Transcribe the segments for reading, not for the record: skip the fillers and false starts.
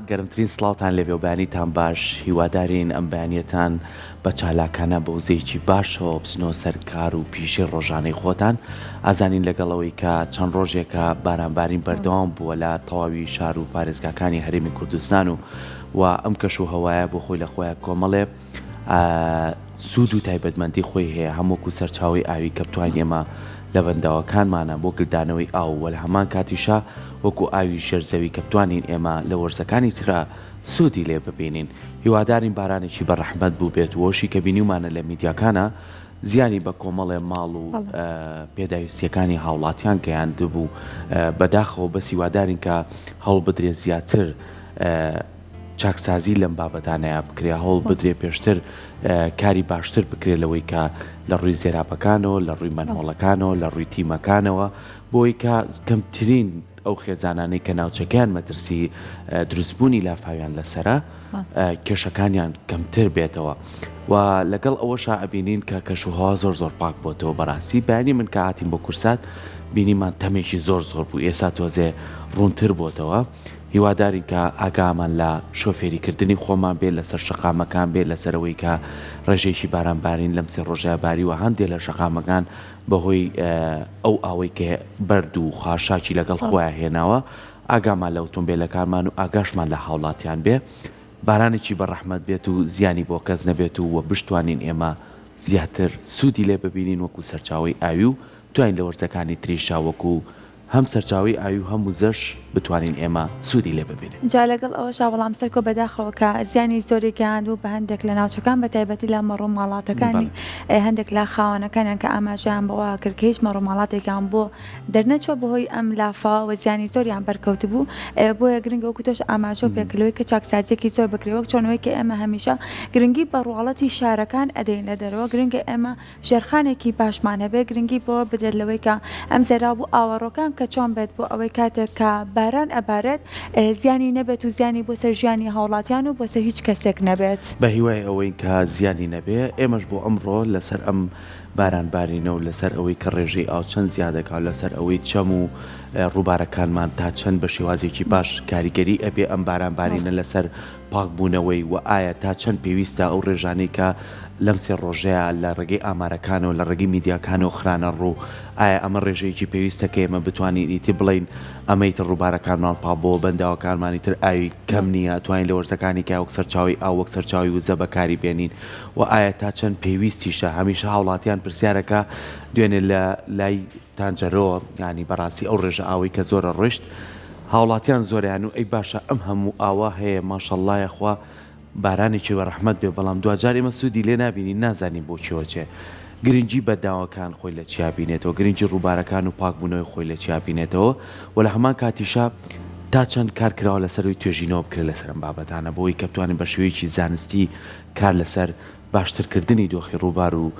گەرمترین سڵاوتان لێبێ و بەیانیتان باش، هیوادارین ئەم بەیانیەتان بە چالاکانە بە وزەیەکی باشەوە بچنەوە سەر کار و پیشەی ڕۆژانەی خۆتان. ئازانین لەگەڵ ئەوەی کە چەند ڕۆژێکە بارانبارین بەردەوام بووە لە تەواوی شار و پارێزگاکانی هەرێمی کوردستان و و ئەم کەش و هەوایە بۆ خۆی لە خۆیا کۆمەڵێ سوود و تایبەتمەندی خۆی هەیە هەم وەکو سەرچاوەی ئاوی کە بتوانین ئێمە لە بەنداوەکانمانە بۆ گلدانەوەی ئاو و لە هەمان کاتیشا وەکو ئاوی ژێر زەوی کە بتوانین ئێمە لە وەرزەکانی ترا سوودی لێ ببینین هیوادارین بارانێکی بە ڕەحمەت بووبێت و ئەوشی کە بینیومانە لە میدیاکانا زیانی بە کۆمەڵێ ماڵ و پێداویستیەکانی هاوڵاتیان گەیاندبوو بەداخەوە بەس هیوادارین کە هەوڵ بدرێت زیاتر چاکسازی لەم بابەتانەیا بکرێ، هەوڵ بدرێ پێشتر کاری باشتر بکرێ لەوەی کە لە ڕووی زێرابەکانەوە، لە ڕووی مەنهۆڵەکانەوە، لە ڕووی تیمەکانەوە، بۆی کە کەمترین ئەو خێزانانەی کە ناوچەکەیان مەترسی دروستبوونی لافاویان لەسەرە کێشەکانیان کەمتر بێتەوە. و لەگەڵ ئەوەشا ئەبینین کە کەشوهەوا زۆر زۆر پاک بۆتەوە بەڕاستی بەیانی من کە هاتین بۆ کورسات بینیمان تەمێکی زۆر زۆر بوو ئێستا تۆزێ ڕوونتر بۆتەوە. هیوادارین کە ئاگامان لە شۆفێری کردنی خۆمان بێت لەسەر شەقامەکان بێت لەسەر ئەوەی کە ڕێژەیەکی باران بارین لەم سێ ڕۆژەیا باریوە هەندێ لە شەقامەکان بەهۆی ئەو ئاوەی کە بەرد و خاشاکی لەگەڵ خۆیان هێناوە ئاگامان لە ئۆتۆمبیلەکانمان و ئاگاشمان لە هاوڵاتیان بێ بارانێکی بە ڕەحمەت بێت و زیانی بۆ کەس نەبێت و وە بشتوانین ئێمە زیاتر سوودی لێ ببینین وەکو سەرچاوەی ئاوی و توانین لە وەرزەکانی تریشا وەکو هەم سەرچاوەی ئاوی و هەم وزەش بتوانین ئێمە سوودی لێ ببینین. جا لەگەڵ ئەوەشا بەڵام سەرکۆ بەداخەوە کە زیانی زۆری گەیاندبوو بە هەندێک لە ناوچەکان بە تایبەتی لە مەڕ و ماڵاتەکانی هەندێک لە خاوەنەکانیان کە ئاماژەیان بەوە کرد کە هیچ مەڕ و ماڵاتێکیان بۆ دەرنەچووە بەهۆی ئەم لافاوە زیانی زۆریان بەرکەوتبوو بۆیە گرنگە وەکو تۆش ئاماژەو پێکرد لەوەی کە چاکسازیەکی زۆر بکرێت وەک چۆن ئەوەی کە ئێمە هەمیشە گرنگی بە ڕواڵەتی شارەکان ئەدەین لە دەرەوە گرنگە ئێمە ژێرخانێکی باشمان هەبێت گرنگی بەوە بدرێت لەوەی کە ئەم زێراب و ئاوەڕۆکان کە چۆن بێت بۆ ئەوەی کاتێک کە باران ئەبارێت زیانی نەبێت و زیانی بۆ سەر ژیانی هاوڵاتیان و بۆ سەر هیچ کەسێک نەبێت. بە هیوای ئەوەین کە زیانی نەبێ، ئێمەش بۆ ئەمڕۆ لەسەر ئەم باران بارینە و لەسەر ئەوەی کە ڕێژەی ئاو چەند زیاد دەکا و لەسەر ئەوەی چەم و ڕووبارەکانمان تا چەند بە شێوازێکی باش کاریگەری ئەبێ ئەم باران بارینە لەسەر پاک بوونەوەی و ئایا تا چەند پێویستە ئەو ڕێژانەی کە لەم سێ ڕۆژەیا لە ڕێگەی ئامارەکانەوە لە ڕێگەی میدیاکانەوە خرانە ڕوو ئایا ئەمە ڕێژەیەکی پێویستە کە ئێمە بتوانین ئیتر بڵێین ئەمە ئیتر ڕووبارەکانمان پاک بۆوە بەنداوەکانمان ئیتر ئاوی کەم نییە ئەتوانین لە وەرزەکانی کە وەک سەرچاوەی ئاو وەک سەرچاوەی وزە بەکاری بێنین و ئایا تا چەند پێویستیشە هەمیشە هاوڵاتیان پرسیارەکە دوێنێ لە لای تانجەرۆ یانی بەڕاستی ئەو ڕێژە ئاوەی کە زۆرە ڕۆیشت هاوڵاتیان زۆریان و ئەی باشە ئەم هەموو ئاوە هەیە ماشەڵڵایە خوا بارانێکی بە ڕەحمەت بێ بەڵام دواجار ئێمە سوودی لێ نابینین نازانین بۆ کوێوە چێ گرنگی بەنداوەکان خۆی لە چیا بینێتەوە گرنگی ڕووبارەکان و پاکبوونەوەی خۆی لە چیا بینێتەوە و لە هەمان کاتیشا تا چەند کار کراوە لەسەر ئەوەی توێژینەوە بکرێت لەسەر ئەم بابەتانە بۆ ئەوەی کە بتوانین بە شێوەیەکی زانستی کار لەسەر باشترکردنی دۆخی ڕووبار و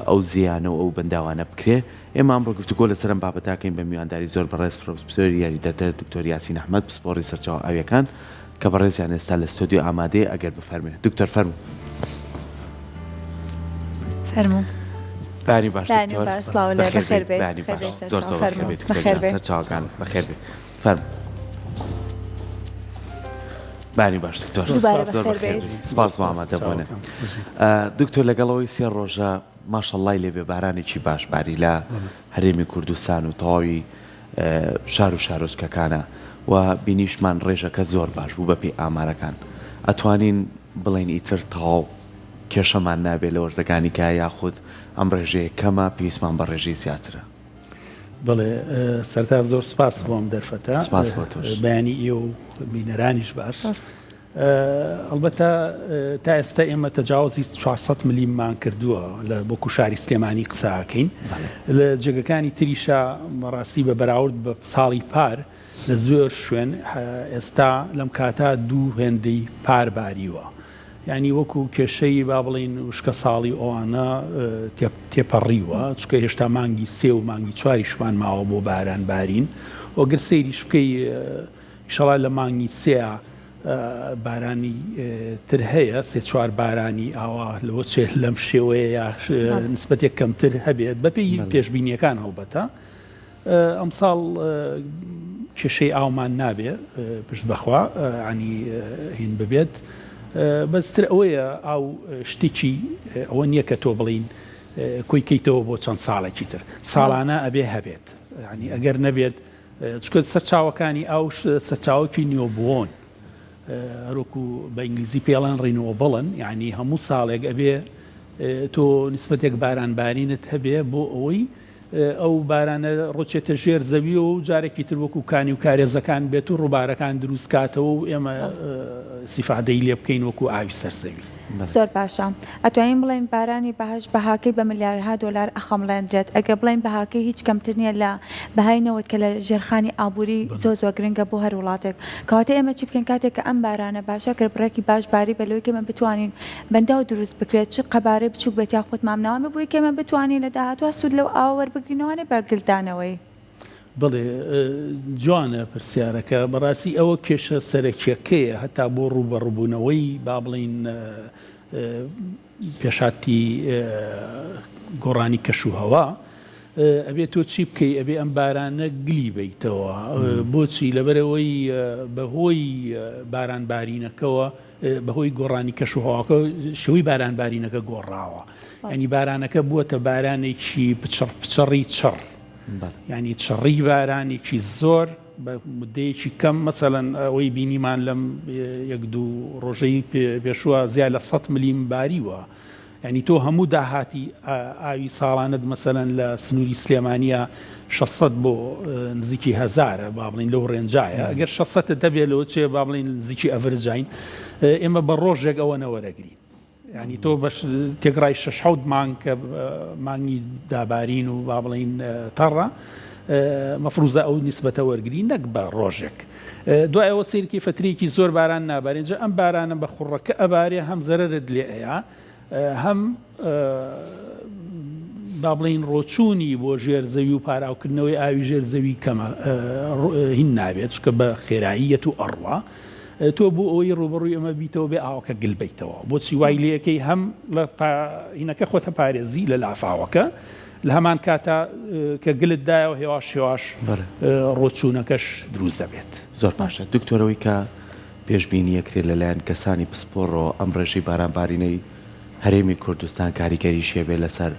ئەو زێیانە و ئەو بەنداوانە بکرێ. ئێمە ئەمڕۆ گفتوگۆ لەسەر ئەم بابەتە ئەکەین بە میوانداری زۆر بەڕێز پرۆفسۆری یاریدەدەر دکتۆر یاسین ئەحمەد پسپۆڕی سەرچاوە ئاوییەکان کە بەڕێزیان ئێستا لە ستۆدیۆ ئامادەیە ئەگەر بفەرموێ. دکتۆر فەرموو. فەرموو. بەیانی باش بەیانی دکتۆر. باش سڵاو لێ بەخێر بەخێر بێیت. بێیت. بەیانی بەخێر باش. بێیت زۆر سەرچاوە. زۆر بەخێر فەرموو. بێیت دکتۆر بەخێر گیان. بێیت. سەرچاوەکان بەخێر بێیت. فەرموو. بەیانی باش دکتۆر. دووبارە زۆر بەخێر بەخێر بێیت. بێیت. سپاس بۆ ئامادەبوونت. دکتۆر لەگەڵ ئەوەی سێ ڕۆژە ماشەڵڵای لێ بێ بارانێکی باش باری لە هەرێمی کوردستان و تەواوی شار و شارۆچکەکانە و بینیشمان ڕێژەکە زۆر باش بوو بەپێی ئامارەکان ئەتوانین بڵێین ئیتر تەواو کێشەمان نابێ لە وەرزەکانی کە یاخود ئەم ڕێژەیە کەمە پێویستمان بە ڕێژەی زیاترە؟ بەڵێ سەرتا زۆر سپاس بۆ ئەم دەرفەتە. سپاس بۆ تۆش. بەیانی ئێوە و بینەرانیش باش. ئەڵبەتە تا ئێستا ئێمە تەجاوزی 400 ملیممان کردووە لە وەکو شاری سلێمانی قسە ئەکەین لە جێگەکانی تریشا بەڕاستی بە بەراورد بە ساڵی پار لە زۆر شوێن ئێستا لەم کاتە دوو هێندەی پار باریوە یعنی وەکو کێشەی با بڵین وشکە ساڵی ئەوانە تێپەڕیوە چونکە هێشتا مانگی سێ و مانگی چواریشمان ماوە بۆ باران بارین وەگەر سەیریش بکەی ئیشەڵا لە مانگی سێیا بارانی تر هەیە سێ چوار بارانی ئاوا لەوە چێ لەم شێوەیە یا نسبەتێک کەمتر هەبێت بەپێی پێشبینیەکان هەڵبەتە ئەمساڵ. کێشەی ئاومان نابێ پشت بەخوا ینی هین ببێت بەس تر ئەوەیە ئاو شتێکی ئەوە نییە کە تۆ بڵین کۆی کەیتەوە بۆ چەند ساڵێکی تر ساڵانە ئەبێ هەبێت ینی ئەگەر نەبێت چکە سەرچاوەکانی ئاو سەرچاوەکی نیۆبوون هەروەکو بە ئینگلیزی پێڵەن ڕینۆبڵن یعنی هەموو ساڵێک ئەبێ تۆ نسبەتێک باران بارینت هەبێ بۆ ئەوەی ئەو بارانە ڕۆچێتە ژێر زەویەوە و جارێکی تر وەکو کانی و کارێزەکان بێت و ڕووبارەکان دروست کاتەوە و ئێمە ئیستیفادەی لێ بکەین وەکو ئاوی سەر زەوی. زۆر باشە. ئەتوانین بڵێین بارانی بەهەشت بەهاکەی بە ملیارها دۆلار ئەخەمڵێندرێت. ئەگەر بڵێین بەهاکەی هیچ کەمتر نییە لە بەهای نەوت کە لە ژێرخانی ئابووری زۆر زۆر گرنگە بۆ هەر وڵاتێک. کەواتە ئێمە چی بکەین کاتێک کە ئەم بارانە باشە گەر بڕێکی باش باری بێت لەوەی کە ئێمە بتوانین بەنداو دروست بکرێت چ قەبارەی بچوک بێت یاخود مامناوەند بێت بۆی کە ئێمە بتوانین لە داهاتووا سوود لەو ئاوە وەربگرینەوانێ بە گلدانەوەی. بەڵێ جوانە پرسیارەکە، بەڕاستی ئەوە کێشە سەرەکیەکەیە هەتا بۆ ڕووبەڕووبوونەوەی با بڵێین پێشهاتی گۆڕانی کەش و هەوا ئەبێ تۆ چی بکەی ئەبێ ئەم بارانە گلی بەیتەوە بۆچی لەبەرئەوەی بەهۆی باران بارینەکەوە بەهۆی گۆڕانی کەشوهەواکە شێوەی بارانبارینەکە گۆڕاوە یانی بارانەکە بووەتە بارانێکی پچڕ پچڕی چڕ یانی چڕی بارانێکی زۆر بە مدەیەکی کەم مەسەلەن ئەوەی بینیمان لەم یەک دوو ڕۆژەی پێشووە زیاد لە 100 ملیم باریوە یانی تۆ هەموو داهاتی ئاوی ساڵانەت مەسەلەن لە سنووری سلێمانیە 600 بۆ نزیکی هەزارە با بڵین لەو ڕێنجایە ئەگەر 600 دەبێت لەوە چێ با بڵین نزیکی ئەڤرجین ئێمە بە ڕۆژێک ئەوە نەوەرەگرین ینی تۆ بەش تێکڕای شش حەوت مانگ کە مانگی دابارین و با بڵین تەڕە مەفروزە ئەو نیسبەتە وەرگری نەک بە ڕۆژێک دوای ئەوە سەیرکەی فەترەیەکی زۆر باران نابارێ جا ئەم بارانە بە خوڕەکە ئەبارێ هەم زەرەرت لێ ئەیا هەم با بڵێین ڕۆچوونی بۆ ژێر زەوی و پاراوکردنەوەی ئاوی ژێر زەوی کەمە هین نابێت چکە بە خێراییەت و ئەڕوا تۆ بۆ ئەوەی ڕوبەڕووی ئەمە بیتەوە بێ ئاوەکە گل بیتەوە بۆچی وای لەکەی هەم لە هینەکە خۆتە پارێزی لە لافاوەکە لە هەمان کاتا کە گلت دایەوە هێواش هێواش ڕۆچوونەکەش دروست دەبێت. زۆر باشە دکتۆر ئەوەی کە پێشبینی ئەکرێت لەلایەن کەسانی پسپۆڕەوە ئەم ڕێژەی بارانبارینەی هەرێمی کوردستان کاریگەریشی هەبێت لەسەر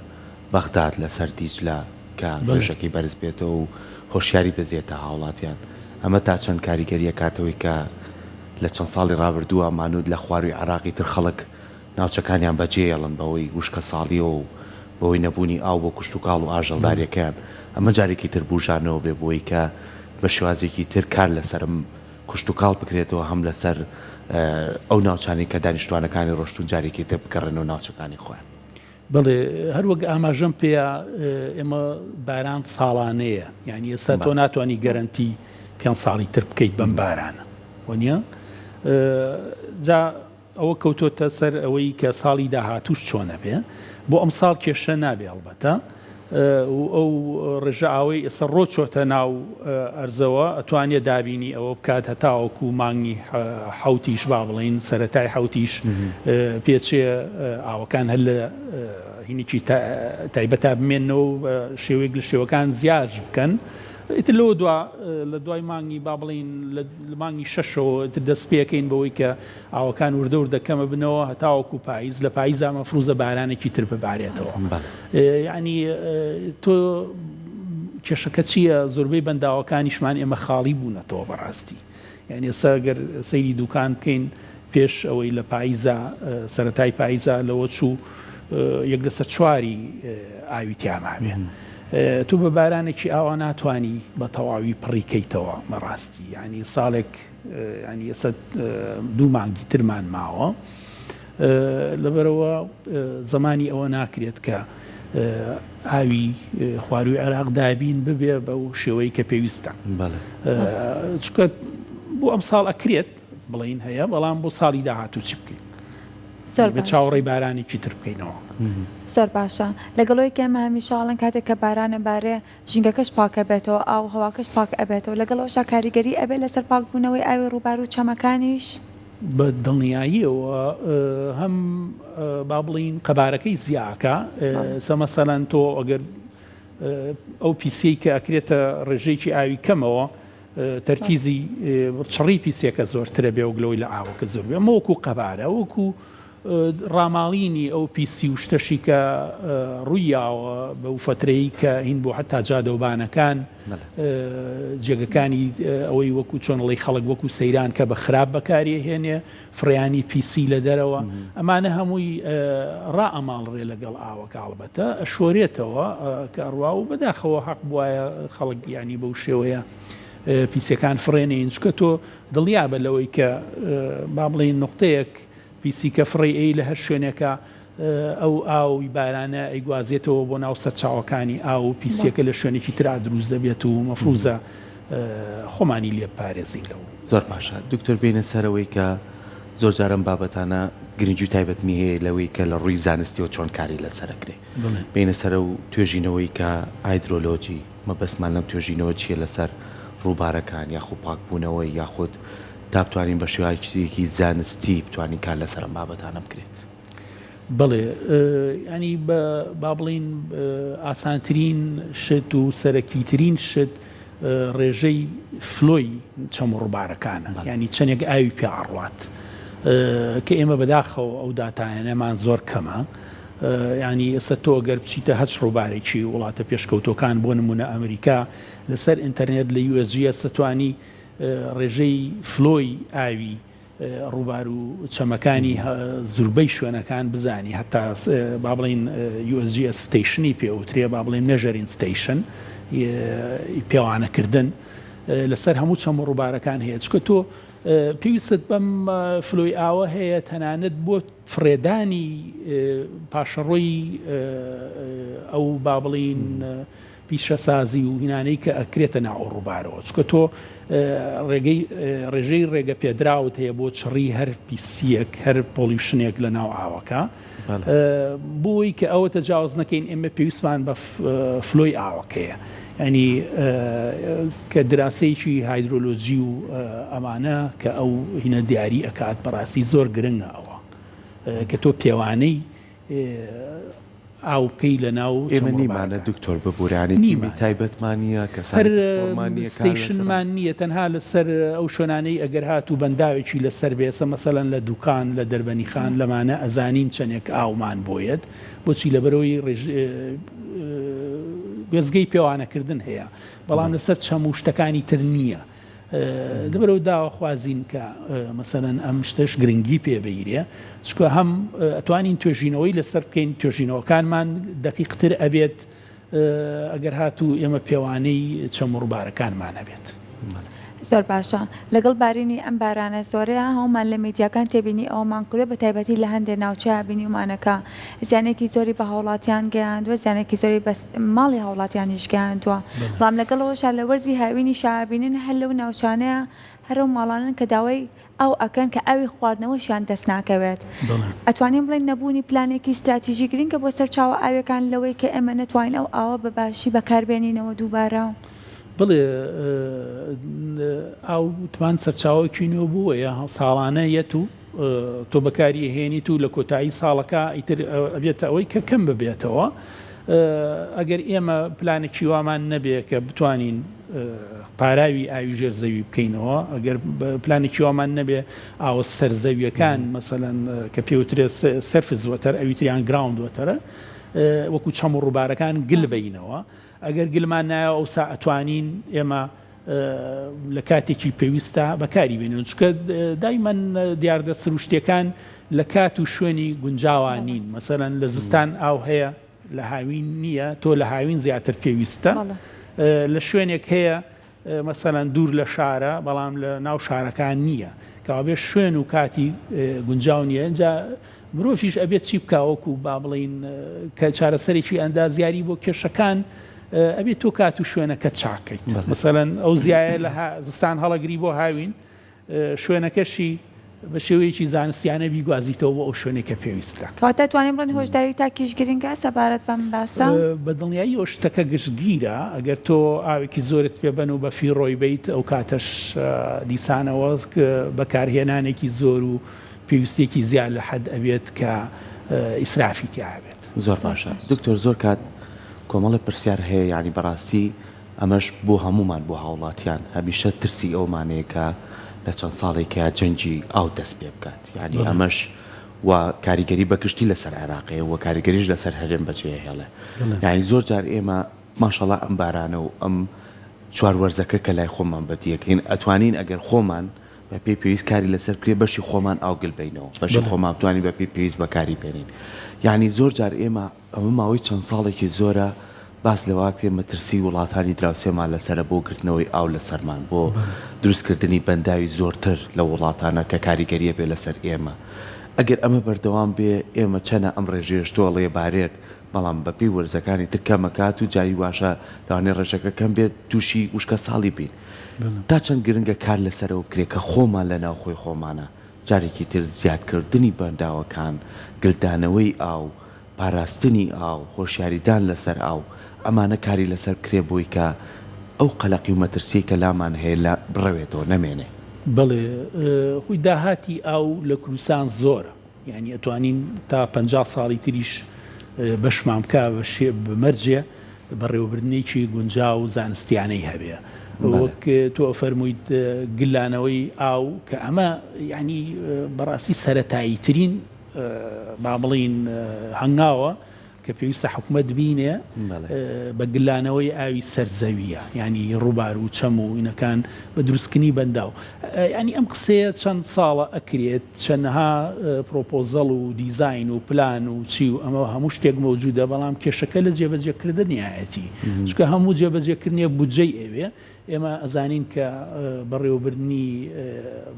بەغداد لەسەر دیجلە کە ڕێژەکەی بەرز بێتەوە و هۆشیاری بدرێتە هاوڵاتیان ئەمە تا چەند کاریگەری ئەکاتەوەی کە لە چەند ساڵی ڕابردووە مانوت لە خواروی عێراقی تر خەڵک ناوچەکانیان بەجێیەڵن بەهۆی وشکەساڵیەوە و بەهۆی نەبوونی ئاو بۆ کشتوکاڵ و ئاژەڵداریەکەیان، ئەمە جارێکی تر بوژانەوە بێ بۆی کە بە شێوازێکی تر کار لەسەر کشتوکاڵ بکرێتەوە هەم لەسەر ئەو ناوچانەی کە دانیشتوانەکانی ڕۆشتوون جارێکی تر بگەڕێنەوە ناوچەکانی خۆیان. بەڵێ هەر وەک ئاماژەم پێیا ئێمە باران ساڵانەیە یعنی ئێستا تۆ ناتوانانی گەرەنتی پێ ساڵی تر بکەیت بەم بارانە وەنیە جا ئەوە کەوتۆتە سەر ئەوەی کە ساڵی داهاتووش چۆن ئەبێ، بۆ ئەمساڵ کێشە نابێ ئەڵبەتە و ئەو ڕێژە ئاوەی ئێستا ڕۆچۆتە ناو ئەرزەوە ئەتوانێ دابینی ئەوە بکات هەتاوەکو مانگی حەوتیش با بڵێین سەرەتای حەوتیش پێچێ ئاوەکان هەر لە هینێکی تایبەتا بمێنەوە و شێوەیەک لە شێوەکان زیاش بکەن. ئیتر لەوە دوا لە دوای مانگی با بڵێین لە مانگی شەشەوە ئیتر دەست پێکەین بەوەی کە ئاوەکان وردە وردە کەمەبنەوە هەتاوەکو پایز، لە پایزا مەفروزە بارانێکی تر ببارێتەوە. یەعنی تۆ کێشەکە چییە؟ زۆربەی بەنداوەکانیشمان ئێمە خاڵی بوونەتەوە بەڕاستی. یەعنی ئێستا گەر سەیری دوکان بکەین پێش ئەوەی لە پایزا سەرەتای پایزا لەوە چوو یەک لەسەر چواری ئاوی تیا مابێ. تۆ بە بارانێکی ئاوا ناتوانی بە تەواوی پڕی کەیتەوە بەڕاستی. یەعنی ساڵێک یانی ئێستا دوو مانگی ترمان ماوە لەبەرەوە زمانی ئەوە ناکرێت کە ئاوی خواروی عێراق دابین ببێ بەو شێوەی کە پێویستە چکە بۆ ئەم ساڵ ئەکرێت بڵین هەیە بەڵام بۆ ساڵی داهاتوو چی بکەین زۆر بە چاوەڕێی بارانێکی تر بکەینەوە. زۆر باشە لەگەڵەوەی کە ئێمە هەمیشە ئەڵێن کاتێک کە بارانە بارێ ژینگەکەش پاک ئەبێتەوە، ئاو و هەواکەش پاک ئەبێتەوە، لەگەڵ ئەوەشا کاریگەری ئەبێت لەسەر پاکبوونەوەی ئاوی ڕووبار و چەمەکانیش؟ بە دڵنیاییەوە هەم با بڵێین قەبارەکەی زیا ئەکا، ئێستا مەسەلەن تۆ ئەگەر ئەو پیسیەی کە ئەکرێتە ڕێژەیەکی ئاوی کەمەوە. تەرکیزی چڕی پیسیەکە زۆرترە بێ وەک لەوەی لە ئاوەکە زۆر بێ. ئەمە وەکو قەبارە، وەکو ڕاماڵینی ئەو پیسی و شتەشی کە ڕووی یاوە بەو فەترەی کە هین بوو حەتا جادەوبانەکان جێگەکانی ئەوەی وەکو چۆن ئەڵێی خەڵک وەکو سەیران کە بە خراپ بەکاری ئەهێنێ فڕیانی پیسی لە دەرەوە ئەمانە هەمووی ڕائەماڵرێ لەگەڵ ئاوەکە ئەڵبەتە ئەشۆرێتەوە کە ئەڕوا و بەداخەوە هەق بوایە خەڵک یانی بەو شێوەیە پیسیەکان فڕێ نەین چونکە تۆ دڵنیابە لەوەی کە با بڵێین نوقتەیەک پیسی کە فڕێی ئەی لە هەر شوێنێکا ئەو ئاوی بارانە ئەیگوازێتەوە بۆ ناو سەرچاوەکانی ئاو و پیسیەکە لە شوێنێکی ترا دروست دەبێت و مەفروزە خۆمانی لێ بپارێزین لەو. زۆر باشە دکتۆر بێینە سەر ئەوەی کە زۆر جار ئەم بابەتانە گرنگی و تایبەتمی هەیە لەوەی کە لە ڕووی زانستیەوە چۆن کاری لەسەر ئەکرێ بێینە سەر ئەو توێژینەوەی کە هایدرۆلۆجی مەبەستمان لەم توێژینەوە چیە لەسەر ڕووبارەکان یاخود پاکبوونەوەی یاخود تا بتوانین بە شێوازێکی زانستی بتوانین کار لەسەر ئەم بابەتانە بکرێت. بەڵێ یانی بە با بڵێین ئاسانترین شت و سەرەکیترین شت ڕێژەی flow ی چەم و ڕووبارەکانە یانی چەندێک ئاوی پێ ئەڕوات کە ئێمە بەداخەوە ئەو داتایانەمان زۆر کەمە یانی ئێستا تۆ گەر بچیتە هەچ ڕووبارێکی وڵاتە پێشکەوتوەکان بۆ نمونە ئەمریکا لەسەر ئینتەرنێت لە USGS دەتوانی ڕێژەی flow ی ئاوی ڕووبار و چەمەکانی زوربەی شوێنەکان بزانی هەتا با بڵێین USGS station ی پێ ئەوترێ با بڵێین measuring station پێوانەکردن لەسەر هەموو چەم و ڕووبارەکان هەیە چونکە تۆ پێویستت بەم flow ی ئاوە هەیە تەنانەت بۆ فڕێدانی پاشەڕۆی ئەو با بڵێین پیشەسازی و هینانەی کە ئەکرێتە ناو ئەو ڕووبارەوە چونکە تۆ ڕێگەی ڕێژەی ڕێگە پێدراوت هەیە بۆ چڕی هەر پیسیەک هەر pollution ێک لە ناو ئاوەکە بۆی کە ئەوە تەجاوز نەکەین ئێمە پێویستمان بە flow ی ئاوەکەیە ینی کە دراسەیەکی هایدرۆلۆجی و ئەمانە کە ئەو هینە دیاری ئەکات بەڕاستی زۆر گرنگە ئەوە کە تۆ پێوانەی ئاو بکەی لە ناو ئێمە چەم و نیمانە ڕووبارەکان. دکتۆر ببورە یانی تیمی نیمانە. تایبەتمان نیە کەسانی هەر پسپۆڕمان نیە کار لەسەر ئەم. station مان نیە تەنها لەسەر ئەو شوێنانەی ئەگەر هاتوو بەنداوێکی لەسەر بێ ئێستا مەسەلەن لە دوکان لە دەربەنیخان لەمانە ئەزانین چەنێک ئاومان بۆ یەت بۆچی لەبەرئەوەی ڕێژ وێستگەی پێوانەکردن هەیە بەڵام لەسەر چەم و شتەکانی تر نیە. لەبەرئەوە داواخوازین کە مەسەلەن ئەم شتەش گرنگی پێ بگیرێ چونکە هەم ئەتوانین توێژینەوەی لەسەر بکەین توێژینەوەکانمان دەقیقتر ئەبێت ئەگەر هاتوو ئێمە پێوانەی چەم و ڕووبارەکانمان هەبێت. زۆر باشە لەگەڵ بارینی ئەم بارانە زۆرەیا هەموومان لە میدیاکان تێبینی ئەوەمان کردوە بە تایبەتی لە هەندێ ناوچەیا بینیومانە کە زیانێکی زۆری بە هاوڵاتیان گەیاندوە زیانێکی زۆری بە ماڵی هاوڵاتیانیش گەیاندوە بەڵام لەگەڵ ئەوەشا لە وەرزی هاوینیشا ئەبینن هەر لەو ناوچانەیە هەر ئەو ماڵانەن کە داوای ئاو ئەکەن کە ئاوی خواردنەوەشیان دەست ناکەوێت ئەتوانین بڵێین نەبوونی پلانێکی ستراتیژی گرنگە بۆ سەرچاوە ئاویەکان لەوەی کە ئێمە نەتوانین ئەو ئاوە بە باشی بەکاربێنینەوە دووبارە؟ بەڵێ ئاو وتمان سەرچاوەکی نوێبووەیە ساڵانە یەت و تۆ بەکاری ئەهێنیت و لە کۆتایی ساڵەکە ئیتر ئەبێتە ئەوەی کە کەم ببێتەوە ئەگەر ئێمە پلانێکی وامان نەبێ کە بتوانین پاراوی ئاوی ژێر زەوی بکەینەوە ئەگەر پلانێکی وامان نەبێ ئاوە سەر زەویەکان مەسەلەن کە پێوترێت surface water ئەوی تریان ground water ە وەکو چەم و ڕووبارەکان گل بینەوە ئەگەر گلمان نایەوە ئەوسا ئەتوانین ئێمە لە کاتێکی پێویستا بەکاری بێنین چونکە دایمەن دیاردە سروشتیەکان لە کات و شوێنی گونجاوا نین مەسەلەن لە زستان ئاو هەیە لە هاوین نییە تۆ لە هاوین زیاتر پێویستە لە شوێنێک هەیە مەسەلەن دوور لە شارە بەڵام لە ناو شارەکان نییە کەوابێ شوێن و کاتی گونجاو نییە ئینجا مرۆڤیش ئەبێت چی بکا وەکو با بڵێین کە چارەسەرێکی ئەندازیاری بۆ کێشەکان ئەبێت تۆ کات و شوێنەکە چاکەیت مەسەلەن ئەو زیایە لە زستان هەڵەگری بۆ هاوین شوێنەکەشی بە شێوەیەکی زانستیانە بیگوازیتەوە بۆ ئەو شوێنەی کە پێویستە. کەواتە توانین بڵێین هۆشداری تاکیش گرنگە سەبارەت بەم باسە؟ بە دڵنیاییەوە شتەکە گشتگیرە، ئەگەر تۆ ئاوێکی زۆرت پێ بەن و بە فیڕۆی بەیت ئەو کاتەش دیسانەوە بەکارهێنانێکی زۆر و پێویستیەکی زیاد لە حەد ئەبێت کە ئیسرافی تیا ئەبێت. زۆر باشە دکتۆر زۆر کات کۆمەڵێ پرسیار هەیە یانی بەڕاستی. ئەمەش بۆ هەموومان بۆ هاوڵاتیان هەمیشە ترسی ئەومان هەیە کە لە چەند ساڵێکە جەنگی ئاو دەست پێ بکات یانی ئەمەش و کاریگەری بە گشتی لەسەر عێراق هەیە و کاریگەریش لەسەر هەرێم بەجێهێڵێ یانی زۆر جار ئێمە ماشەڵا ئەم بارانە و ئەم چوار وەرزەکە کە لای خۆمان بەدیەکەین ئەتوانین ئەگەر خۆمان بە پێی پێویست کاری لەسەر بکرێ بەشی خۆمان ئاو گل بەینەوە بەشی خۆمان بتوانین بە پێی پێویست بەکاری بێنین یانی زۆر جار ئێمە ئەمە ماوەی چەند ساڵێکی زۆرە باس لەوەکرێ مەترسی وڵاتانی دراوسێمان لەسەرە بۆ گرتنەوەی ئاو لەسەرمان بۆ دروستکردنی بەنداوی زۆرتر لەو وڵاتانە کە کاریگەریە بێ لەسەر ئێمە ئەگەر ئەمە بەردەوام بێ ئێمە چەنە ئەم ڕێژەیەش تۆڵێ بارێت بەڵام بەپێی وەرزەکانی تر کەمەکات و جاری واشە لەوانەیە ڕێژەکە کەم بێت تووشی وشکە ساڵی بین تا چەند گرنگە کار لەسەرەوە بکرێ کە خۆمان لە ناوخۆی خۆمانە جارێکی تر زیادکردنی بەنداوەکان، گلدانەوەی ئاو، پاراستنی ئاو، هۆشیاریدان لەسەر ئاو، ئەمانە کاری لەسەر بکرێ بۆی کە ئەو قەلەقی و مەترسیەی کە لامان هەیە لە بڕەوێتەوە نەمێنێ. بەڵێ خۆی داهاتی ئاو لە کوردستان زۆرە یانی ئەتوانین تا 50 ساڵی تریش بەشمان بکا بە مەرجێ بەڕێوەبردنێکی گونجاو و زانستیانەی هەبێ وەک تۆ ئەفەرموویت گلانەوەی ئاو کە ئەمە یعنی بەڕاستی سەرەتایی ترین با بڵین هەنگاوە کە پێویستە حکومەت بینێ بە گلانەوەی ئاوی سەر زەویە یعنی ڕووبار و چەم و ئینەکان بە دروستکردنی بەنداو یعنی ئەم قسەیە چەند ساڵە ئەکرێت چەنەها پرۆپۆزەڵ و دیزاین و پلان و چی و ئەمە هەموو شتێک مەوجودە بەڵام کێشەکە لە جێبەجێکردنیایەتی چونکە هەموو جێبەجێکردنێک بودجەی ئەوێ ئێمە ئەزانین کە بەڕێوەبردنی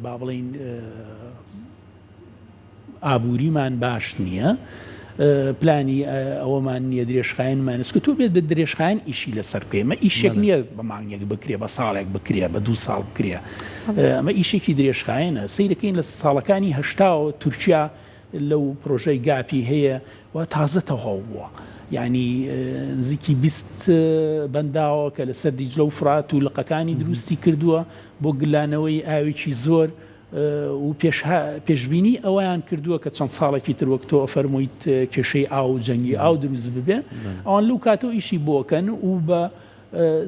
با بڵێین ئابووریمان باش نییە، پلانی ئەوەمان نییە، درێژخایەنمان نییە، چونکە تۆ بێت بە درێژخایەن ئیشی لەسەر بکەی، ئەمە ئیشێک نییە بە مانگێک بکرێ، بە ساڵێک بکرێ، بە دوو ساڵ بکرێ، ئەمە ئیشێکی درێژخایەنە. سەیرەکەین لە ساڵەکانی هەشتاوە تورکیا لەو پرۆژەی گاپی هەیە و تازە تەواو بووە، یانی نزیکی 20 بەنداوە کە لەسەر دیجلە و فرات و لقەکانی دروستی کردووە بۆ گلانەوەی ئاوێکی زۆر و پێشبینی ئەوەیان کردووە کە چەند ساڵێکی تر وەک تۆ ئەفەرموویت کێشەی ئاو و جەنگی ئاو دروست ببێ ئەوان لەو کاتەوە ئیشی بۆکەن و بە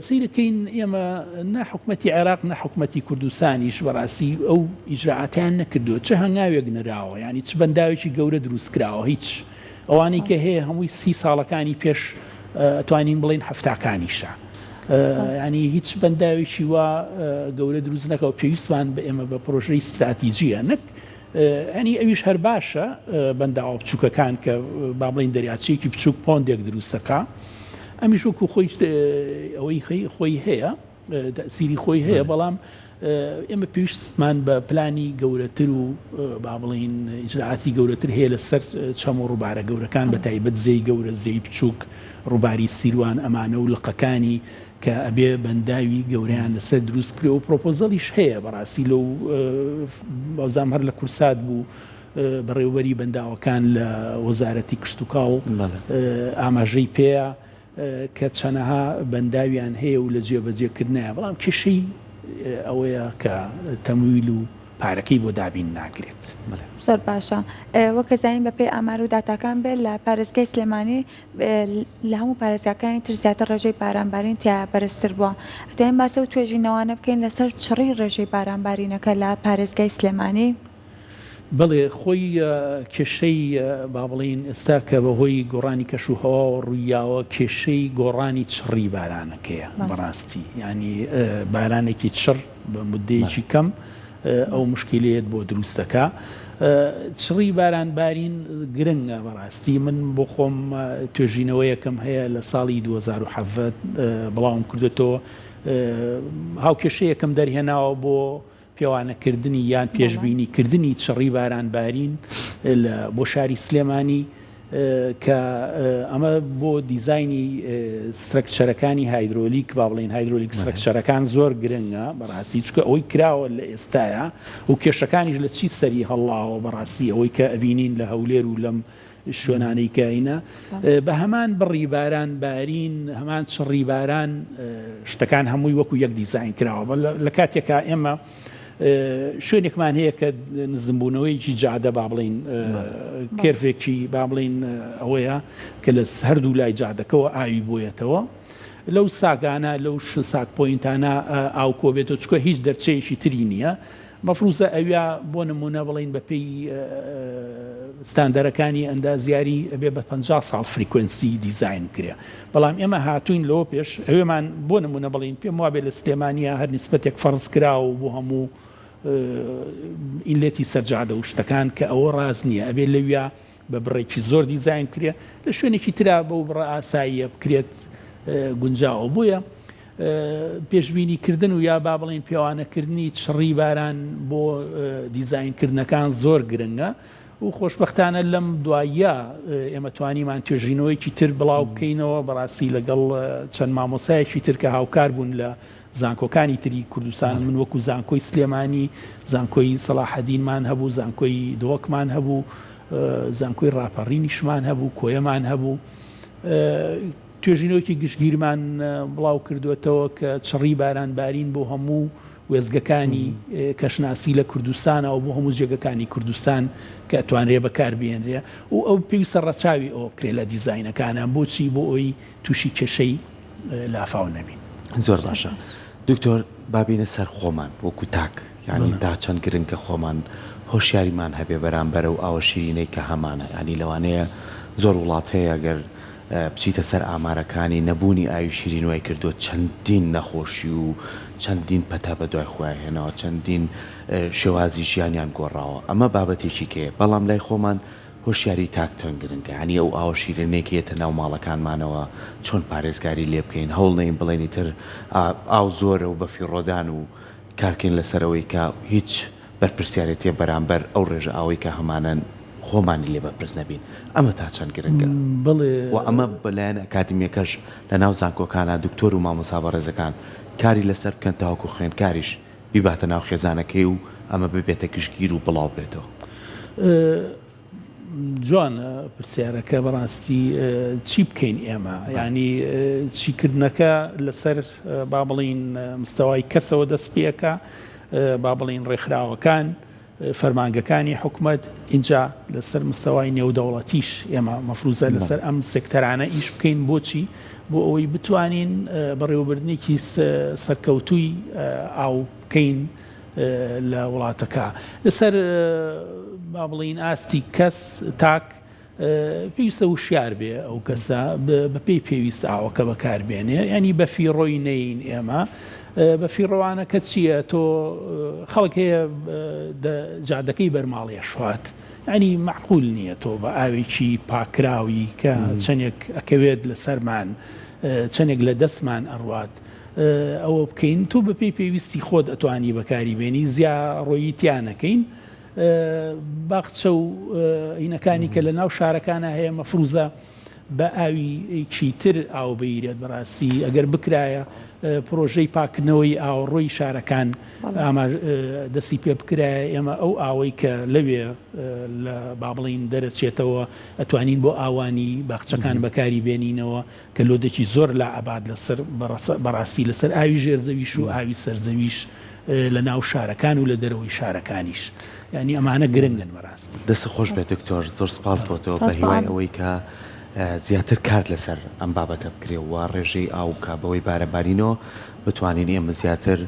سیرەکەین ئێمە نە حکومەتی عێراق نە حکومەتی کوردستانیش بەڕاستی ئەو ئیجرائاتیان نەکردووە چ هەنگاوێک نراوە ینی چ بەنداوێکی گەورە دروست کراوە هیچ ئەوانەی کە هەیە هەمووی سی ساڵەکانی پێش توانین بڵین هەفتاکانیشە. یانی هیچ بەنداوێکی وا گەورە دروست نەکەوە پێویستمان بە ئێمە بە پرۆژەی ستراتیجیە نەک ئەنی ئەویش هەر باشە بەنداوە بچووکەکان کە با بڵین دەریاچەیەکی بچووک pond ێک دروستەکە ئەمیش وەکو خۆی ئەوەی خۆی هەیە تەسیری خۆی هەیە بەڵام ئێمە پێویستمان بە پلانی گەورەتر و با بڵێین ئیجرائاتی گەورەتر هەیە لەسەر چەم و ڕووبارە گەورەکان بە تایبەت زێی گەورە، زێی بچووک، ڕووباری سیروان ئەمانە و لقەکانی کە ئەبێ بەنداوی گەورەیان لەسەر دروست بکرێ و پرۆپۆزەڵیش هەیە بەڕاستی لەو وازام هەر لە کورسات بوو بەڕێوبەری بەنداوەکان لە وەزارەتی کشتوکاڵ ئاماژەی پێیە کە چەنەها بەنداویان هەیە و لە جێبەجێکردنایە، بەڵام کێشەی ئەوەیە کە تەمویل و پارەکەی بۆ دابین ناکرێت. زۆر باشە وەک ئەزانین بەپێی ئامار و داتاکان بێت لە پارێزگای سلێمانی لە هەموو پارێزگاکانی تر زیاتر ڕێژەی بارانبارین تیایا بەرزتر بووە ئەتوانین باس لەو توێژینەوانە بکەین لەسەر چڕی ڕێژەی بارانبارینەکە لە پارێزگای سلێمانی؟ بەڵێ خۆی کێشەی با بڵێین ئێستا کە بە هۆی گۆڕانی کەش و هەواوە ڕوویاوە کێشەی گۆڕانی چڕی بارانەکەیە بەڕاستی یانی بارانێکی چڕ بە مدەیەکی کەم ئەو مشکلەیەت بۆ دروست دەکا چڕی باران بارین گرنگە بەڕاستی من بۆ خۆم توێژینەوەیەکم هەیە لە ساڵی 2017 بڵاوم کردێتەوە هاوکێشەیەکم دەرهێناوە بۆ پێوانەکردنی یان پێشبینی کردنی چڕی باران بارین لە بۆ شاری سلێمانی کە ئەمە بۆ دیزاینی structure ەکانی هایدرۆلیک با بڵێین hydraulic structure ەکان زۆر گرنگە بەڕاستی چونکە ئەوەی کراوە لە ئێستایا و کێشەکانیش لە چی سەری هەڵڵاوە بەڕاستی ئەوەی کە ئەبینین لە هەولێر و لەم شوێنانەی کە ئینە بە هەمان بڕی باران بارین هەمان چڕی باران شتەکان هەمووی وەکو یەک دیزاین کراوە لە کاتێکا ئێمە شوێنێکمان هەیە کە نزمبوونەوەیەکی جادە با بڵین curve ێکی با بڵین ئەوەیە کە لە هەردوو لای جادەکەەوە ئاوی بۆیەتەوە. لەو sag انە لەو sag point انە ئاو کۆبێتەوە چونکە هیچ دەرچەیەکی تری نییە مەفروزە ئەویا بۆ نمونە بڵین بە پێی ستاندەرەکانی ئەندازیاری ئەبێ بە 50 ساڵ frequency دیزاین بکرێ بەڵام ئێمە هاتوین لەوە پێش ئەوێمان بۆ نمونە بڵین پێم وابێ لە سلێمانیا هەر نیسبەتێک فەرز کراوە بۆ هەموو inlet ی سەرجادە و شتەکان کە ئەوە ڕاست نییە ئەبێ لەویا بە بڕێکی زۆر دیزاین بکرێت لە شوێنێکی ترا بەو بڕە ئاساییە بکرێت گونجاوە بۆیە پێشبینی کردن و یا با بڵین پێوانەکردنی چڕی باران بۆ دیزاینکردنەکان زۆر گرنگە و خۆشبەختانە لەم دواییە ئێمە توانیمان توێژینەوەیەکی تر بڵاو بکەینەوە بەڕاستی لەگەڵ چەند مامۆسایەکی تر کە هاوکار بوون لە زانکۆکانی تری کوردستان من وەکو زانکۆی سلێمانی، زانکۆی سەڵاحەدینمان هەبوو، زانکۆی دهۆکمان هەبوو، زانکۆی ڕاپەڕینیشمان هەبوو، کۆیەمان هەبوو. توێژینەوەکی گشتگیرمان بڵاو کردووەتەوە کە چڕی بارانبارین بۆ هەموو وێستگەکانی کەشناسی لە کوردستانە و بۆ هەموو جێگەکانی کوردستان کە ئەتوانرێ بەکار بهێنرێ و ئەو پێویستە ڕەچاوی ئەوە بکرێ لە دیزاینەکانا بۆچی بۆ ئەوەی تووشی کێشەی لافاو نەبین. زۆر باشە دکتۆر با بینە سەر خۆمان وەکو تاک یانی تا چەند گرنگە خۆمان هۆشیاریمان هەبێ بەرامبەر ئەو ئاوە شیرینەی کە هەمانە یانی لەوانەیە زۆر وڵات هەیە گەر بچیتە سەر ئامارەکانی نەبوونی ئاوی شیرین وای کردووە چەندین نەخۆشی و چەندین پەتا بە دوای خۆیان هێناوە چەندین شێوازی ژیانیان گۆڕاوە ئەمە بابەتێکی کەیە بەڵام لای خۆمان هۆشیاری تاک چەند گرنگە یانی ئەو ئاوە شیرینەی کە یەتە ناو ماڵەکانمانەوە چۆن پارێزگاری لێ بکەین هەوڵ نەین بڵێین ئیتر ئاو زۆرە و بەفیڕۆدان و کارکەین لەسەر ئەوەی کە هیچ بەرپرسیارێتیە بەرامبەر ئەو ڕێژە ئاوەی کە هەمانە خۆمانی لێ بەرپرس نەبین ئەمە تا چەند گرنگە بەڵێ. و ئەمە بە لایەنە ئەکادیمیەکەش لە ناو زانکۆکانا دکتۆر و مامۆستا بەڕێزەکان کاری لەسەر بکەن تاوەکو خوێندکاریش بیباتە ناو خێزانەکەی و ئەمە ببێتە گشتگیر و بڵاو بێتەوە. جوانە پرسیارەکە بەڕاستی چی بکەین ئێمە یعنی چیکردنەکە لەسەر با بڵین مستەوای کەسەوە دەست پێەکە با بڵین ڕێکخراوەکان فەرمانگەکانی حکومەت ئینجا لەسەر مستەوای نێودەوڵەتیش ئێمە مەفروزە لەسەر ئەم سێکتەرانە ئیش بکەین بۆچی بۆ ئەوەی بتوانین بەڕێوەبردنێکی سەرکەوتووی ئاو بکەین لە وڵاتەکە لەسەر با بڵێین ئاستی کەس تاک پێویستە وشیار بێ ئەو کەسە بەپێی پێویست ئاوەکە بەکاربێنێ ینی بە فیڕۆی نەین ئێمە بە فیڕۆوانەکە چییە تۆ خەڵک هەیە جادەکەی بەرماڵێ شوات ینی معقول نییە تۆ بە ئاوێکی پاکراوی کە چەندێک ئەکەوێت لەسەرمان چەندێک لە دەستمان ئەڕوات ئەوە بکەین تۆ بەپێی پێویستی خۆت ئەتوانی بەکاری بێنی زیا ڕۆیی تیا نەکەین باخچە و هینەکانی کە لە ناو شارەکانە هەیە مەفروزە بە ئاوی تر ئاو بگیرێت بەڕاستی ئەگەر بکرایە پرۆژەی پاکردنەوەی ئاوەڕۆی شارەکان دەستی پێ بکرایە ئێمە ئەو ئاوەی کە لەوێ لە با بڵین دەرەچێتەوە ئەتوانین بۆ ئاوانی باخچەکان بەکاری بێنینەوە کە load ێکی زۆر لا ئەبات لەسەر بەڕاستی لەسەر ئاوی ژێر زەویش و ئاوی سەر زەویش لە ناو شارەکان و لە دەرەوەی شارەکانیش یانی ئەمانە گرنگن بەڕاستی. دەستت خۆش بێت دکتۆر زۆر سپاس بۆ تۆ بە هیوای ئەوەی کە زیاتر کار لەسەر ئەم بابەتە بکرێ و ڕێژەی ئاو کە بەوەی بارەبارینەوە بتوانین ئێمە زیاتر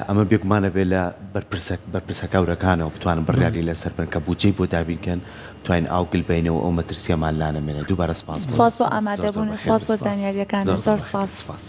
ئەمە بێگومان ئەبێ لە بەرپرسە بەرپرسە گەورەکانەوە بتوانن بڕیاری لەسەر بن کە بودجەی بۆ دابین کەن بتوانین ئاو گل بەینەوە ئەو مەترسیەمان لا نەمێنێ دووبارە سپاس بۆ سپاس بۆ ئامادەبوون و سپاس بۆ زانیاریەکانت زۆر سپاس. سپاس.